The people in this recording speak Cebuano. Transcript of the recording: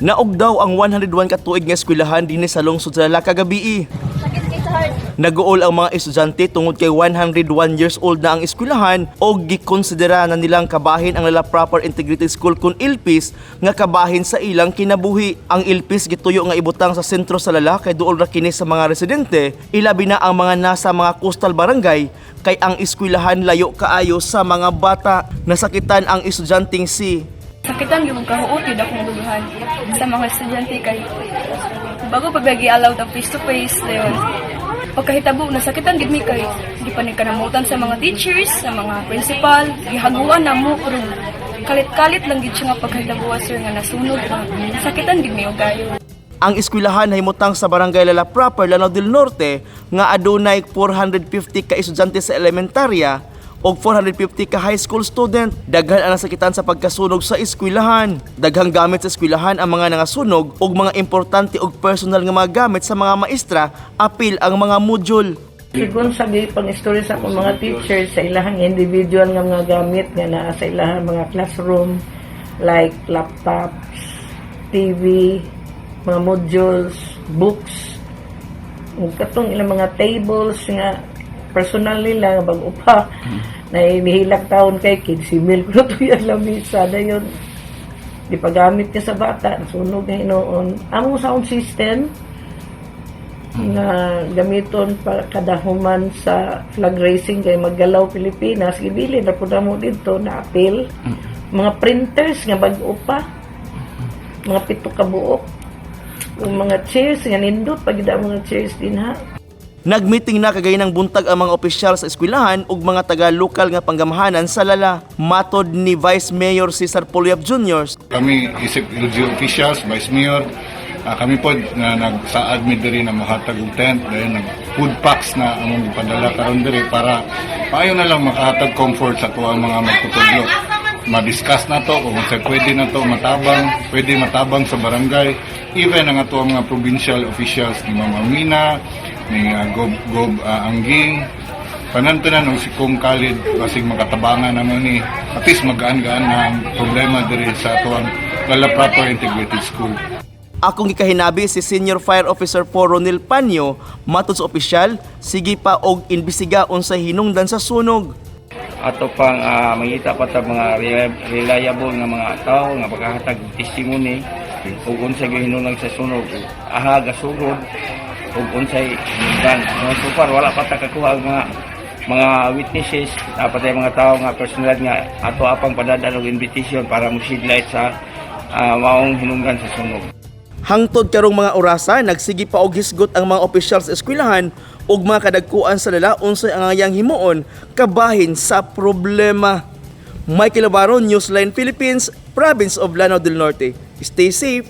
Naog daw ang 101 ka tuig nga eskwelahan dinhi sa lungsod sa Lala kagabii. Sakit kay sa heart. Naguol ang mga estudyante tungod kay 101 years old na ang eskwelahan o gikonsidera na nilang kabahin ang Lala Proper Integrated School kun Ilpis nga kabahin sa ilang kinabuhi. Ang Ilpis gituyo nga ibutang sa sentro sa Lala kay duol ra kini sa mga residente, ilabi na ang mga nasa mga coastal barangay kay ang eskwelahan layo kaayo sa mga bata. Nasakitan ang estudyanteng si Sakitan yung kahuot yun akong dughan sa mga estudyante kay bago pa ba gi-allowed ang face to face dayon. Pagkahitabo, nasakitan gid mi kay di pa ni kanamutan sa mga teachers, sa mga principal, gihaguan na mo pero kalit-kalit lang gid siya nga pagkahitabo, sir, nga nasunog pa. Sakitan gid mi og kayo. Ang eskwelahan nahimutang sa Barangay Lala Proper, Lanao del Norte nga adunay 450 ka estudyante sa elementarya ug 450 ka high school student. Daghan ang nasakitan sa pagkasunog sa eskwelahan. Daghang gamit sa eskwelahan ang mga nangasunog ug mga importante ug personal nga mga gamit sa mga maestra apil ang mga module. Sigon sa pang istorya sa akong mga teachers sa ilahang individual nga mga gamit nga naa sa ilahang mga classroom like laptops, TV, mga modules, books, ug katong ilang mga tables nga personal nila nga bag-o pa na inihilak taon kay 15,000 kuno to yung lamisa. Dayon di pagamit niya sa bata, nasunog na hinuon ang sound system nga gamiton pa kadahuman sa flag raising kay maggalaw Pilipinas. Gibili na pud mo didto na apil. Mga printers nga bag-o pa, mga 7 ka buok, ug mga chairs nga nindot pag ang mga chairs dinha. Nagmeeting na kaganinang buntag ang mga opisyal sa eskwelahan ug mga taga-lokal nga panggamahanan sa Lala. Matod ni Vice Mayor Cesar Polyap Jr., Kami isip LGU officials, Vice Mayor, kami po na nagsaad mi diri na mohatag og tent, dayon nag food packs na among gipadala karon diri para paayo na lang makahatag comfort sa tuang mga magtutudlo. Ma-discuss na to kung unsay pwede na to matabang, pwede matabang sa barangay, even ang ato ang mga provincial officials ni Ma'am Amina, ni Gob Angging, tanan-tanan og si Kong Khalid, basig makatabangan namo ni at least magaan-gaan na ang problema diri sa atuang Lala Proper Integrated School. Akong gikahinabi si Senior Fire Officer 4 Ronel Panyo, matod sa opisyal, sige pa og imbestiga unsay hinungdan sa sunog. Ato pang mangita pa ta mga reliable nga mga tao nga makahatag testimony ug unsay gihinungdan sa sunog, aha gasugod ug unsay hinungdan. So, so far wala pa ta kakuha ang mga witnesses. Dapat ay mga tao nga personal nga ato apang padadaan og invitation para mo light sa maong hinungdan sa sunog. Hangtod karong mga orasa, nagsige pa og hisgot ang mga opisyal sa eskwelahan ug mga kadagkuan sa Lala unsay angayang himuon kabahin sa problema. Michael Navarro, Newsline Philippines, Province of Lanao del Norte. Stay safe.